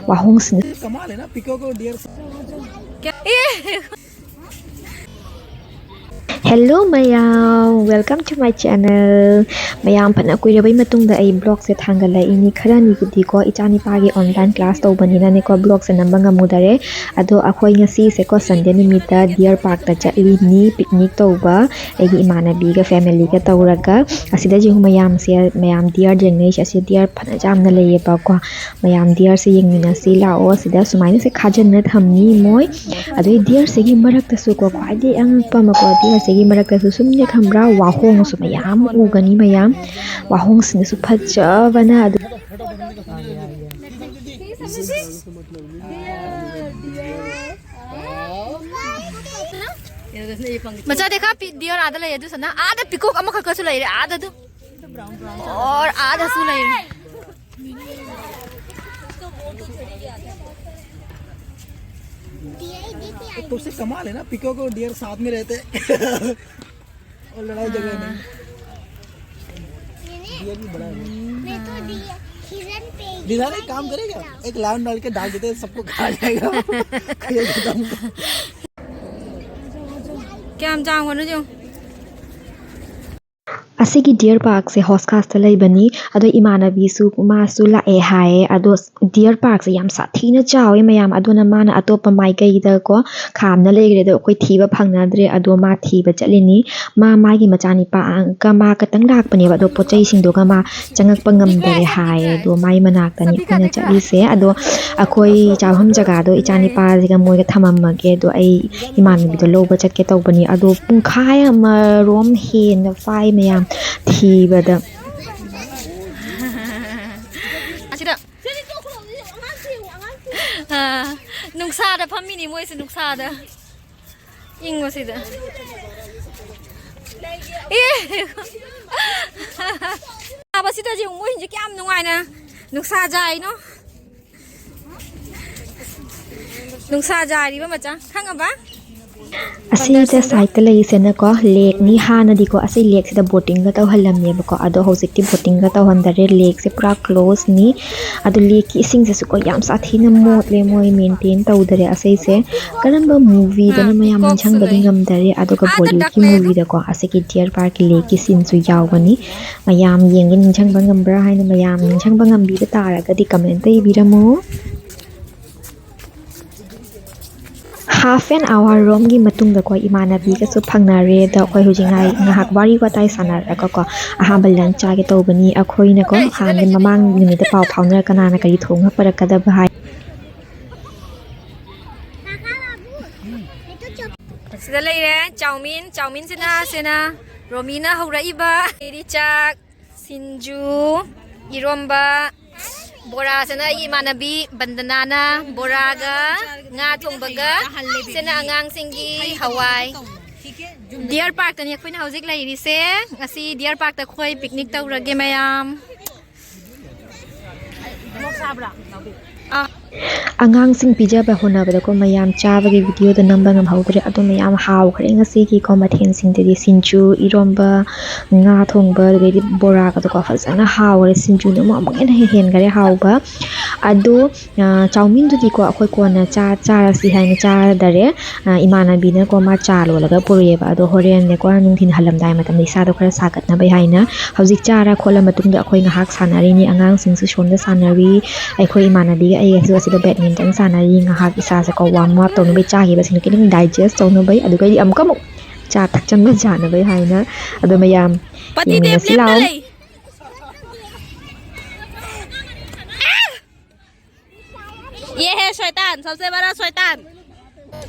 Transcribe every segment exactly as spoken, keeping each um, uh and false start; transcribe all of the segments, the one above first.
ꯋꯥꯍꯣꯡꯁꯤꯅ꯫ ꯀꯃꯥꯜ ꯍꯦ ꯅꯥ, ꯄꯤꯀꯣꯛ or dear. ꯀꯌꯥ? ꯑꯦ! Hello ꯃꯌꯥꯝ, welcome to my channel꯫ ꯃꯌꯥꯝ ꯐꯅ ꯀꯨꯏꯔꯕꯩ ꯃꯇꯨꯡꯗ ꯑꯩ vlogꯁꯦ ꯊꯥꯡꯒꯠꯂꯛꯏꯅꯤ꯫ ꯈꯔꯅꯤꯕꯨꯗꯤꯀꯣ ꯏꯆꯥꯅꯤꯄꯥꯒꯤ online class ꯇꯧꯕꯅꯤꯅꯅꯦꯀꯣ vlogꯁꯦ ꯅꯝꯕ ꯉꯝꯃꯨꯗꯔꯦ꯫ ꯑꯗꯣ ꯑꯩꯈꯣꯏ ꯉꯁꯤꯁꯦꯀꯣ Sunday ꯅꯨꯃꯤꯠꯇ deer parkꯇ ꯆꯠꯂꯤꯅꯤ picnic ꯇꯧꯕ꯫ ꯑꯩꯒꯤ ꯏꯃꯥꯟꯅꯕꯤꯒ familyꯒ ꯇꯧꯔꯒ ꯑꯁꯤꯗ ꯌꯦꯡꯉꯨ ꯃꯌꯥꯝꯁꯦ, ꯃꯌꯥꯝ deer ꯌꯦꯡꯅꯩꯁꯦ꯫ ꯑꯁꯤ deer ꯐꯅ ꯌꯥꯝꯅ ꯂꯩꯌꯦꯕꯀꯣ꯫ ꯃꯌꯥꯝ deerꯁꯦ ꯌꯦꯡꯃꯤꯟꯅꯁꯤ ꯂꯥꯛꯑꯣ꯫ ꯑꯁꯤꯗ ꯁꯨꯃꯥꯏꯅꯁꯦ ꯈꯥꯖꯤꯟꯅ ꯊꯝꯅꯤ ꯃꯣꯏ꯫ ꯑꯗꯩ deerꯁꯤꯒꯤ ꯃꯔꯛꯇꯁꯨꯀꯣ ꯈ꯭ꯋꯥꯏꯗꯒꯤ ꯑꯉꯛꯄ ꯑꯃꯀꯣ, deerꯁꯤꯒꯤ ꯃꯔꯛꯇꯁꯨ ꯁꯨꯝꯅꯦ ꯈꯪꯕ꯭ꯔꯥ, ꯋꯥꯍꯣꯡꯁꯨ ꯃꯌꯥꯝ ꯎꯒꯅꯤ ꯃꯌꯥꯝ꯫ ꯋꯥꯍꯣꯡꯁꯤꯅꯁꯨ ꯐꯖꯕꯅ ꯑꯗꯨ꯫ ꯃꯆꯥ ꯗꯦꯈꯥ ꯄꯤ-, deer ꯑꯥꯗ ꯂꯩ ꯑꯗꯨ ꯁꯅ ꯑꯥꯗ peacock ꯑꯃꯈꯛꯀꯁꯨ ꯂꯩꯔꯦ ꯑꯥꯗ ꯑꯗꯨ꯫ ꯑꯣꯔ ꯑꯥꯗꯁꯨ ꯂꯩꯔꯦ꯫ तुझसे कमाल है ना, पीकॉक और डियर साथ में रहते हैं। और लड़ाई झगड़ा नहीं। डियर भी बड़ा है। मैं तो डियर, हिरन पे ही डियर एक काम करेगा, एक लायन डाल के डाल देते हैं, सबको खा जाएगा। खेल खत्म। क्या हम जाऊंगा ना जो। ꯑꯁꯤꯒꯤ deer parkꯁꯦ ꯍꯣꯁꯀꯥꯁꯇ ꯂꯩꯕꯅꯤ꯫ ꯑꯗꯣ ꯏꯃꯥꯟꯅꯕꯤꯁꯨ ꯃꯥꯁꯨ ꯂꯥꯛꯑꯦ ꯍꯥꯏꯌꯦ꯫ ꯑꯗꯣ deer parkꯁꯦ ꯌꯥꯝ ꯁꯥꯊꯤꯅ ꯆꯥꯎꯋꯦ ꯃꯌꯥꯝ꯫ ꯑꯗꯨꯅ ꯃꯥꯅ ꯑꯇꯣꯞꯄ ꯃꯥꯏꯀꯩꯗꯀꯣ ꯈꯥꯝꯅ ꯂꯩꯈ꯭ꯔꯦ꯫ ꯑꯗꯣ ꯑꯩꯈꯣꯏ ꯊꯤꯕ ꯐꯪꯅꯗ꯭ꯔꯦ꯫ ꯑꯗꯣ ꯃꯥ ꯊꯤꯕ ꯆꯠꯂꯤꯅꯤ꯫ ꯃꯥ ꯃꯥꯒꯤ ꯃꯆꯥꯅꯤꯄꯥꯒ ꯃꯥ ꯈꯛꯇꯪ ꯂꯥꯛꯄꯅꯦꯕ꯫ ꯑꯗꯣ ꯄꯣꯠ ꯆꯩꯁꯤꯡꯗꯨꯒ ꯃꯥ ꯆꯪꯉꯛꯄ ꯉꯝꯗꯔꯦ ꯍꯥꯏꯌꯦ꯫ ꯑꯗꯣ ꯃꯥꯏ ꯃꯅꯥꯛꯇꯅꯤ ꯑꯩꯈꯣꯏꯅ ꯆꯠꯂꯤꯁꯦ꯫ ꯑꯗꯣ ꯑꯩꯈꯣꯏ ꯆꯥꯐꯝ ꯖꯒꯥꯗꯣ ꯏꯆꯥꯅꯤꯄꯥꯁꯤꯒ ꯃꯣꯏꯒ ꯊꯝꯃꯝꯃꯒꯦ꯫ ꯑꯗꯣ ꯑꯩ ꯏꯃꯥꯟꯅꯕꯤꯗꯣ ꯂꯧꯕ ꯆꯠꯀꯦ ꯇꯧꯕꯅꯤ꯫ ꯑꯗꯣ ꯄꯨꯡꯈꯥꯏ ꯑꯃꯔꯣꯝ ꯍꯦꯟꯅ ꯐꯥꯏ ꯃꯌꯥꯝ ꯊꯤꯕꯗ꯫ ꯑꯁꯤꯗ꯫ ꯑꯥ, ꯅꯨꯡꯁꯥꯗ ꯐꯝꯃꯤꯅꯤ ꯃꯣꯏꯁꯦ, ꯅꯨꯡꯁꯥꯗ꯫ ꯏꯪꯉꯣ ꯁꯤꯗ꯫ ꯑꯦ! ꯁꯥꯕꯁꯤꯗꯁꯨ ꯃꯣꯏꯁꯤꯡꯁꯦ ꯀꯌꯥꯝ ꯅꯨꯡꯉꯥꯏꯅ ꯅꯨꯡꯁꯥ ꯌꯥꯏꯅꯣ꯫ ꯅꯨꯡꯁꯥ ꯌꯥꯏꯔꯤꯕ ꯃꯆꯥ ꯈꯪꯉꯕ? ꯑꯁꯤꯗ ꯁꯥꯏꯠꯇ ꯂꯩꯔꯤꯁꯤꯅꯀꯣ ꯂꯦꯛꯅꯤ꯫ ꯍꯥꯟꯅꯗꯤꯀꯣ ꯑꯁꯤ ꯂꯦꯛꯁꯤꯗ ꯕꯣꯇꯤꯡꯒ ꯇꯧꯍꯜꯂꯝꯃꯦꯕꯀꯣ, ꯑꯗꯣ ꯍꯧꯖꯤꯛꯇꯤ ꯕꯣꯇꯤꯡꯒ ꯇꯧꯍꯟꯗꯔꯦ, ꯂꯦꯛꯁꯦ ꯄꯨꯔꯥ ꯀ꯭ꯂꯣꯁꯅꯤ꯫ ꯑꯗꯣ ꯂꯦꯛꯀꯤ ꯏꯁꯤꯡꯁꯤꯁꯨꯀꯣ ꯌꯥꯝ ꯁꯥꯊꯤꯅ ꯃꯣꯠꯂꯦ, ꯃꯣꯏ ꯃꯦꯟꯇꯦꯟ ꯇꯧꯗꯔꯦ ꯑꯁꯤꯁꯦ꯫ ꯀꯔꯝꯕ ꯃꯨꯚꯤꯗꯅ ꯃꯌꯥꯝ ꯅꯤꯡꯁꯤꯡꯕꯗꯤ ꯉꯝꯗꯔꯦ, ꯑꯗꯨꯒ ꯕꯣꯂꯤꯋꯨꯗꯀꯤ ꯃꯨꯚꯤꯗꯀꯣ ꯑꯁꯤꯒꯤ ꯗꯤꯌꯔ ꯄꯥꯔꯛꯀꯤ ꯂꯦꯛꯀꯤ ꯁꯤꯟꯁꯨ ꯌꯥꯎꯕꯅꯤ꯫ ꯃꯌꯥꯝ ꯌꯦꯡꯒꯦ ꯅꯤꯡꯁꯤꯡꯕ ꯉꯝꯕ꯭ꯔꯥ ꯍꯥꯏꯅ ꯃꯌꯥꯝ ꯅꯤꯡꯁꯤꯡꯕ ꯉꯝꯕꯤꯕ ꯇꯥꯔꯒꯗꯤ ꯀꯃꯦꯟꯇ ꯏꯕꯤꯔꯝꯃꯨ꯫ ꯍꯥꯐ ꯑꯦꯟ ꯑꯋꯥꯔ ꯔꯣꯝꯒꯤ ꯃꯇꯨꯡꯗꯀꯣ ꯏꯃꯥꯟꯅꯕꯤꯒꯁꯨ ꯐꯪꯅꯔꯦ꯫ ꯑꯗꯣ ꯑꯩꯈꯣꯏ ꯍꯧꯖꯤꯛ ꯉꯥꯏ-, ꯉꯥꯏꯍꯥꯛ ꯋꯥꯔꯤ ꯋꯥꯇꯥꯏ ꯁꯥꯟꯅꯔꯒꯀꯣ ꯑꯍꯥꯟꯕ ꯂꯟꯁ ꯆꯥꯒꯦ ꯇꯧꯕꯅꯤ꯫ ꯑꯩꯈꯣꯏꯅꯀꯣ ꯍꯥꯟꯅꯗꯤ ꯃꯃꯥꯡ ꯅꯨꯃꯤꯠꯇ ꯄꯥꯎ ꯐꯥꯎꯅꯔ ꯀꯅꯥꯅ ꯀꯔꯤ ꯊꯣꯡꯉ ꯄꯨꯔꯛꯀꯗꯕ ꯍꯥꯏ꯫ ꯁꯤꯗ ꯂꯩꯔꯦ ꯆꯥꯎꯃꯤꯟ, ꯆꯥꯎꯃꯤꯟꯁꯤꯅ, ꯁꯤꯅ ꯔꯣꯃꯤꯅ ꯍꯧꯔꯛꯏꯕ ꯂꯩꯔꯤ ꯆꯥꯛ, ꯁꯤꯡꯖꯨ, ꯏꯔꯣꯝꯕ, ꯕꯣꯔꯥꯁꯤꯅ ꯑꯩꯒꯤ ꯏꯃꯥꯟꯅꯕꯤ ꯕꯟꯗꯅꯥꯅ ꯕꯣꯔꯥꯒ ꯉꯥ ꯊꯣꯡꯕꯒ, ꯁꯤꯅ ꯑꯉꯥꯡꯁꯤꯡꯒꯤ ꯍꯋꯥꯏ꯫ ꯗꯤꯌꯔ ꯄꯥꯔꯛꯇꯅꯤ ꯑꯩꯈꯣꯏꯅ ꯍꯧꯖꯤꯛ ꯂꯩꯔꯤꯁꯦ꯫ ꯉꯁꯤ ꯗꯤꯌꯔ ꯄꯥꯔꯛꯇ ꯑꯩꯈꯣꯏ ꯄꯤꯛꯅꯤꯛ ꯇꯧꯔꯒꯦ ꯃꯌꯥꯝ꯫ ꯑꯉꯥꯡꯁꯤꯡ ꯄꯤꯖꯕ ꯍꯣꯠꯅꯕꯗꯀꯣ ꯃꯌꯥꯝ ꯆꯥꯕꯒꯤ ꯚꯤꯗꯤꯑꯣꯗꯣ ꯅꯝꯕ ꯉꯝꯍꯧꯗ꯭ꯔꯦ꯫ ꯑꯗꯣ ꯃꯌꯥꯝ ꯍꯥꯎꯈ꯭ꯔꯦ ꯉꯁꯤꯒꯤꯀꯣ ꯃꯊꯦꯜꯁꯤꯡꯗꯨꯗꯤ꯫ ꯁꯤꯡꯖꯨ, ꯏꯔꯣꯝꯕ, ꯉꯥ ꯊꯣꯡꯕ, ꯑꯗꯨꯗꯩꯗꯤ ꯕꯣꯔꯥꯒꯗꯣꯀꯣ ꯐꯖꯅ ꯍꯥꯎꯈꯔꯦ꯫ ꯁꯤꯡꯖꯨꯅ ꯑꯃꯨꯛ ꯑꯃꯨꯛ ꯍꯦꯟꯅ ꯍꯦꯟꯈꯔꯦ ꯍꯥꯎꯕ꯫ ꯑꯗꯣ, ꯑ, ꯆꯥꯎꯃꯤꯟꯗꯨꯗꯤꯀꯣ ꯑꯩꯈꯣꯏ ꯀꯣꯟꯅ ꯆꯥ-, ꯆꯥꯔꯁꯤ ꯍꯥꯏꯅ ꯆꯥꯗꯔꯦ꯫ ꯑ, ꯏꯃꯥꯟꯅꯕꯤꯅꯀꯣ ꯃꯥ ꯆꯥ ꯂꯣꯜꯂꯒ ꯄꯨꯔꯛꯑꯦꯕ꯫ ꯑꯗꯣ ꯍꯣꯔꯦꯟꯅꯦꯀꯣ ꯅꯨꯡꯊꯤꯜ ꯍꯜꯂꯝꯗꯥꯏ ꯃꯇꯝꯗ ꯏꯁꯥꯗꯣ ꯈꯔ ꯁꯥꯒꯠꯅꯕ ꯍꯥꯏꯅ ꯍꯧꯖꯤꯛ ꯆꯥꯔ ꯈꯣꯠꯂ ꯃꯇꯨꯡꯗ ꯑꯩꯈꯣꯏ ꯉꯥꯏꯍꯥꯛ ꯁꯥꯟꯅꯔꯤꯅꯤ꯫ ꯑꯉꯥꯡꯁꯤꯡꯁꯨ ꯁꯣꯝꯗ ꯁꯥꯟꯅꯔꯤ꯫ ꯑꯩꯈꯣꯏ ꯏꯃꯥꯟꯅꯕꯤꯒ ꯑꯩꯒꯁꯨ ꯑꯁꯤꯗ ꯕꯦꯗꯃꯤꯟꯇꯟ ꯁꯥꯟꯅꯔꯤ꯫ ꯉꯥꯏꯍꯥꯛ ꯏꯁꯥꯁꯦꯀꯣ ꯋꯥꯔꯝ ꯑꯞ ꯇꯧꯅꯕ, ꯆꯥꯈꯤꯕꯁꯤꯡꯗꯣ ꯈꯤꯇꯪ ꯗꯥꯏꯖꯦꯁ ꯇꯧꯅꯕ, ꯑꯗꯨꯒ ꯑꯃꯨꯛꯀ ꯑꯃꯨꯛ ꯆꯥ ꯊꯛꯆꯟꯕ ꯌꯥꯅꯕ ꯍꯥꯏꯅ꯫ ꯑꯗꯣ ꯃꯌꯥꯝ ꯄꯇꯤ ꯌꯦꯡꯃꯤꯟꯅꯁꯤ ꯂꯦꯞꯂꯦꯞꯇ ꯂꯥꯛꯑꯣ꯫ ꯂꯩ꯫ ये है शैतान, सबसे बड़ा शैतान।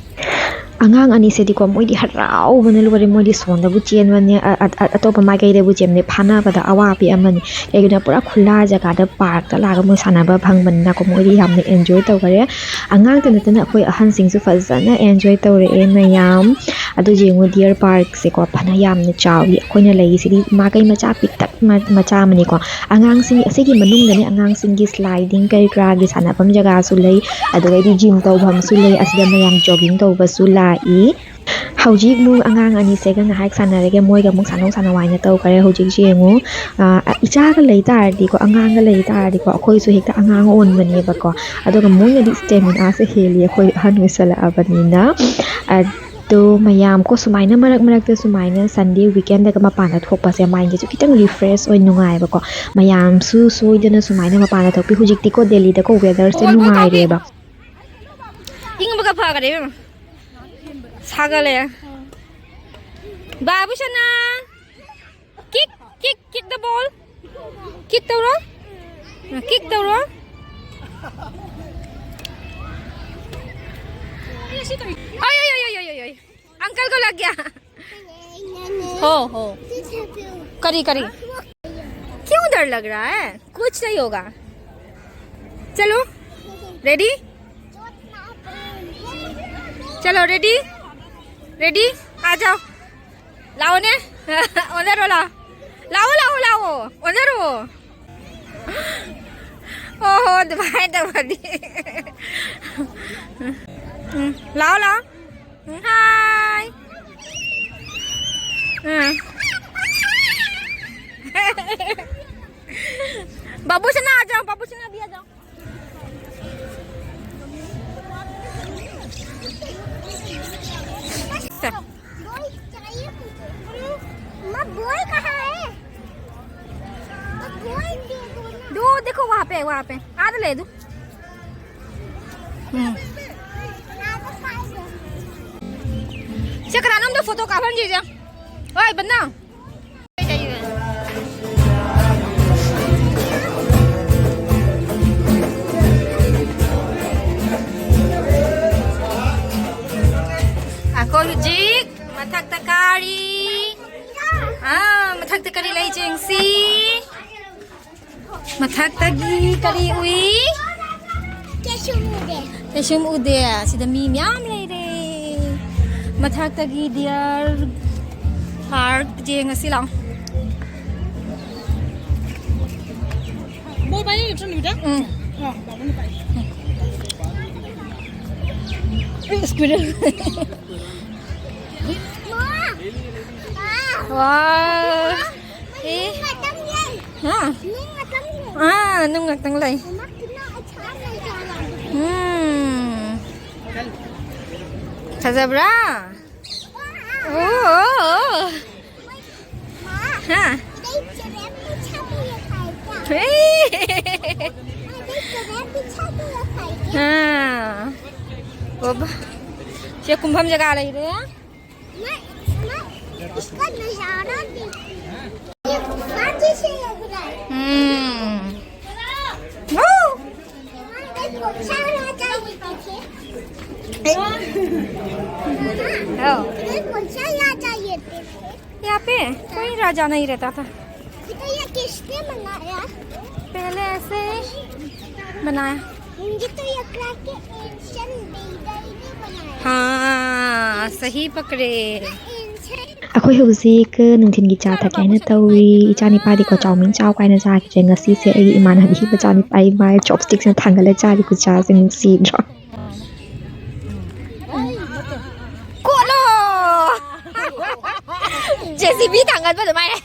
ꯑꯉꯥꯡ ꯑꯅꯤꯁꯤꯗꯤꯀꯣ ꯃꯣꯏꯗꯤ ꯍꯔꯥꯎꯕꯅ ꯂꯣꯏꯔꯦ꯫ ꯃꯣꯏꯗꯤ ꯁꯣꯝꯗꯕꯨ ꯆꯦꯟꯕꯅꯦ, ꯑ-, ꯑ-, ꯑ-, ꯑꯇꯣꯞꯄ ꯃꯥꯏꯀꯩꯗꯕꯨ ꯆꯦꯟꯕꯅꯦ, ꯐꯥꯅꯕꯗ ꯑꯋꯥꯕꯤ ꯑꯃꯅꯤ꯫ ꯀꯩꯒꯤꯅꯣ ꯄꯨꯔꯥ ꯈꯨꯜꯂꯥ ꯖꯒꯥꯗ ꯄꯥꯔꯛꯇ ꯂꯥꯛꯑꯒ ꯃꯣꯏ ꯁꯥꯟꯅꯕ ꯐꯪꯕꯅꯤꯅꯀꯣ ꯃꯣꯏꯗꯤ ꯌꯥꯝꯅ ꯑꯦꯟꯖꯣꯏ ꯇꯧꯈꯔꯦ꯫ ꯑꯉꯥꯡꯇ ꯅꯠꯇꯅ ꯑꯩꯈꯣꯏ ꯑꯍꯟꯁꯤꯡꯁꯨ ꯐꯖꯅ ꯑꯦꯟꯖꯣꯏ ꯇꯧꯔꯛꯑꯦ ꯃꯌꯥꯝ꯫ ꯑꯗꯨ ꯌꯦꯡꯉꯨ, ꯗꯤꯌꯔ ꯄꯥꯔꯛꯁꯦꯀꯣ, ꯐꯅ ꯌꯥꯝꯅ ꯆꯥꯎꯏ꯫ ꯑꯩꯈꯣꯏꯅ ꯂꯩꯔꯤꯁꯤꯗꯤ ꯏꯃꯥ ꯀꯩ ꯃꯆꯥ ꯄꯤꯛꯇꯛ ꯃ-, ꯃꯆꯥ ꯑꯃꯅꯤꯀꯣ꯫ ꯑꯉꯥꯡꯁꯤꯡ, ꯑꯁꯤꯒꯤ ꯃꯅꯨꯡꯗꯅꯦ ꯑꯉꯥꯡꯁꯤꯡꯒꯤ ꯁ꯭ꯂꯥꯏꯗꯤꯡ ꯀꯔꯤ ꯀꯔꯥꯒꯤ ꯁꯥꯟꯅꯐꯝ ꯖꯒꯥꯁꯨ ꯂꯩ, ꯑꯗꯨꯒꯩꯗꯤ ꯖꯤꯝ ꯇꯧꯐꯝꯁꯨ ꯂꯩ꯫ ꯑꯁꯤꯗ ꯃꯌꯥꯝ ꯖꯣꯒꯤꯡ ꯇꯧꯕꯁꯨ ꯂꯥꯛꯏ꯫ ꯍꯧꯖꯤꯛ ꯑꯃꯨꯛ ꯑꯉꯥꯡ ꯑꯅꯤꯁꯦꯒ ꯉꯥꯏꯍꯥꯛ ꯁꯥꯟꯅꯔꯒ ꯃꯣꯏꯒ ꯑꯃꯨꯛ ꯁꯥꯟꯅꯧ ꯁꯥꯟꯅꯧ ꯍꯥꯏꯅ ꯇꯧꯈ꯭ꯔꯦ꯫ ꯍꯧꯖꯤꯛꯁꯦ ꯌꯦꯡꯉꯨ, ꯑ, ꯏꯆꯥꯒ ꯂꯩ ꯇꯥꯔꯗꯤꯀꯣ, ꯑꯉꯥꯡꯒ ꯂꯩ ꯇꯥꯔꯗꯤꯀꯣ, ꯑꯩꯈꯣꯏꯁꯨ ꯍꯦꯛꯇ ꯑꯉꯥꯡ ꯑꯣꯟꯕꯅꯦꯕꯀꯣ꯫ ꯑꯗꯨꯒ ꯃꯣꯏꯅꯗꯤ ꯁ꯭ꯇꯦꯃꯤꯅꯥꯁꯦ ꯍꯦꯜꯂꯤ ꯑꯩꯈꯣꯏ ꯑꯍꯟ ꯑꯣꯏꯁꯜꯂꯛꯑꯕꯅꯤꯅ꯫ ꯑꯗꯣ ꯃꯌꯥꯝ ꯀꯣ, ꯁꯨꯃꯥꯏꯅ ꯃꯔꯛ ꯃꯔꯛꯇ ꯁꯨꯃꯥꯏꯅ ꯁꯟꯗꯦ ꯋꯤꯀꯦꯟꯗꯒ ꯃꯄꯥꯟꯗ ꯊꯣꯛꯄꯁꯦ ꯃꯥꯏꯟꯁꯦꯁꯨ ꯈꯤꯇꯪ ꯔꯤꯐ꯭ꯔꯦꯁ ꯑꯣꯏ, ꯅꯨꯡꯉꯥꯏꯕꯀꯣ꯫ ꯃꯌꯥꯝꯁꯨ ꯁꯣꯏꯗꯅ ꯁꯨꯃꯥꯏꯅ ꯃꯄꯥꯟꯗ ꯊꯣꯛꯄꯤ꯫ ꯍꯧꯖꯤꯛꯇꯤꯀꯣ ꯗꯦꯜꯂꯤꯗꯀꯣ ꯋꯦꯗꯔꯁꯦ ꯅꯨꯡꯉꯥꯏꯔꯦꯕ꯫ ꯏꯪꯕꯒ ꯐꯈꯔꯦ ꯏꯕꯦꯝꯃ꯫ ꯁꯥꯒꯠꯂꯦ꯫ ꯕꯥꯕꯨꯁꯅꯥ, kick, kick, kick the ball. Kick ꯇꯧꯔꯣ꯫ Kick ꯇꯧꯔꯣ꯫ ꯑꯩ, ꯑꯩ, ꯑꯩ, ꯑꯩ, ꯑꯩ, ꯑꯩ, ꯑꯩ꯫ अंकल को लग गया। हो, हो। करी, करी। क्यों डर लग रहा है? कुछ नहीं होगा। चलो, रेडी? चलो, रेडी? रेडी? आ जाओ। लाओ ने। उधर वाला। लाओ, लाओ, लाओ। उधर वो। ओहो, भाई तो बड़ी। लाओ, लाओ। हाय। हाँ। बाबू से ना आ जाओ, बाबू से ना भी आ जाओ। माँ, बॉल कहाँ है? माँ, बॉल दे दो ना। दो, देखो वहाँ पे, वहाँ पे। आ तो ले दो। हम्म। ꯁꯦ, ꯀꯅꯥꯅꯣꯝꯗ ꯐꯣꯇꯣ ꯀꯥꯞꯍꯟꯁꯤꯁꯦ꯫ ꯍꯣꯏ, ꯕꯟꯗꯥ꯫ ꯑꯩꯈꯣꯏ ꯍꯧꯖꯤꯛ ꯃꯊꯛꯇ ꯀꯥꯔꯤ꯫ ꯑꯥ, ꯃꯊꯛꯇ ꯀꯔꯤ ꯂꯩ ꯌꯦꯡꯁꯤ꯫ ꯃꯊꯛꯇꯒꯤ ꯀꯔꯤ ꯎꯏ? ꯀꯩꯁꯨꯝ ꯎꯗꯦ꯫ ꯀꯩꯁꯨꯝ ꯎꯗꯦ꯫ ꯁꯤꯗ ꯃꯤ ꯃꯌꯥꯝ ꯂꯩꯔꯦ꯫ ꯃꯊꯛꯇꯒꯤ ꯗꯤꯌꯔ ꯄꯥꯔꯛ ꯌꯦꯡꯉꯁꯤ ꯂꯥꯛꯑꯣ꯫ ꯎꯝ꯫ ꯁ꯭ꯀꯨꯇꯔ꯫ ꯋꯥ꯫ ꯑꯦ꯫ ꯍꯥ? ꯑꯥ, ꯅꯨꯡ ꯉꯥꯛꯇꯪ ꯂꯩ꯫ ꯎꯝ꯫ ꯐꯖꯕ꯭ꯔꯥ? ꯑꯣ, ꯑꯣ, ꯑꯣ꯫ ꯍꯥ? ꯍꯦ꯫ ꯑꯥ꯫ ꯑꯣ, ꯕꯥ-, ꯁꯤ ꯀꯨꯝꯐꯝ ꯖꯒꯥ ꯂꯩꯔꯦ꯫ मैं, मैं इसका नजारा देखती हूँ। ये गुफा जैसे लग रहा है। हम्म। वो। मैं कौन सा राजा ये देखे? ए। हाँ। मैं कौन सा राजा ये देखे? यहाँ पे कोई राजा नहीं रहता था। तो ये किसने बनाया? पहले ऐसे ही बनाया। मुझे तो ये लग रहा है कि ancient builder ने बनाया। हाँ, सही पकड़े। Ancient ꯑꯩꯈꯣꯏ ꯍꯧꯖꯤꯛ ꯅꯨꯡꯊꯤꯟꯒꯤ ꯆꯥ ꯊꯛꯀꯦ ꯍꯥꯏꯅ ꯇꯧꯔꯤ꯫ ꯏꯆꯥ ꯅꯤꯄꯥꯗꯤꯀꯣ ꯆꯥꯎꯃꯤꯟ ꯆꯥꯎ ꯀꯥꯏꯅ ꯆꯥꯈꯤꯗ꯭ꯔꯦ꯫ ꯉꯁꯤꯁꯦ ꯑꯩꯒꯤ ꯏꯃꯥꯟꯅꯕꯤ ꯃꯆꯥ ꯅꯤꯄꯥ ꯏꯃꯥꯏ chopsticksꯅ ꯊꯥꯡꯒꯠꯂ ꯆꯥꯔꯤ ꯈꯨꯆꯥꯁꯦ ꯅꯨꯡꯁꯤꯗ꯭ꯔꯣ? ꯀꯣꯠꯂꯣ! ꯖꯦ ꯁꯤ ꯕꯤ ꯊꯥꯡꯒꯠꯄ ꯑꯗꯨꯃꯥꯏꯅ꯫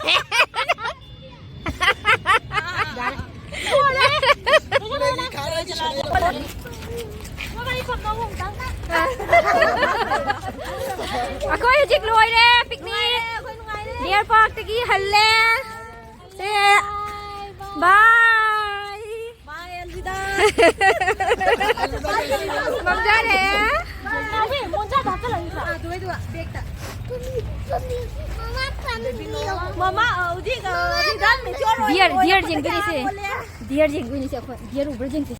ꯑꯩꯈꯣꯏ ꯍꯧꯖꯤꯛ ꯂꯣꯏꯔꯦ picnic꯫ Deer Parkꯇꯒꯤ ꯍꯜꯂꯦ꯫ ꯁꯦ, bye꯫ ꯃꯪꯖꯔꯦ꯫ ꯃꯃꯥ, ꯍꯧꯖꯤꯛ, ꯍꯧꯖꯤꯛ ꯗꯟ ꯃꯦꯆꯤꯌꯣꯔ ꯑꯣꯏ-, deer, deer ꯑꯣꯏꯔꯛꯄꯗ ꯌꯦꯡꯗꯣꯏꯅꯦ ꯁꯦ꯫ ꯀꯌꯥ ꯑꯣꯜꯂꯦ? Deer ꯌꯦꯡꯗꯣꯏꯅꯦ ꯁꯦ ꯑꯩꯈꯣꯏ꯫ Deer ꯎꯕ꯭ꯔꯥ ꯌꯦꯡꯁꯦ꯫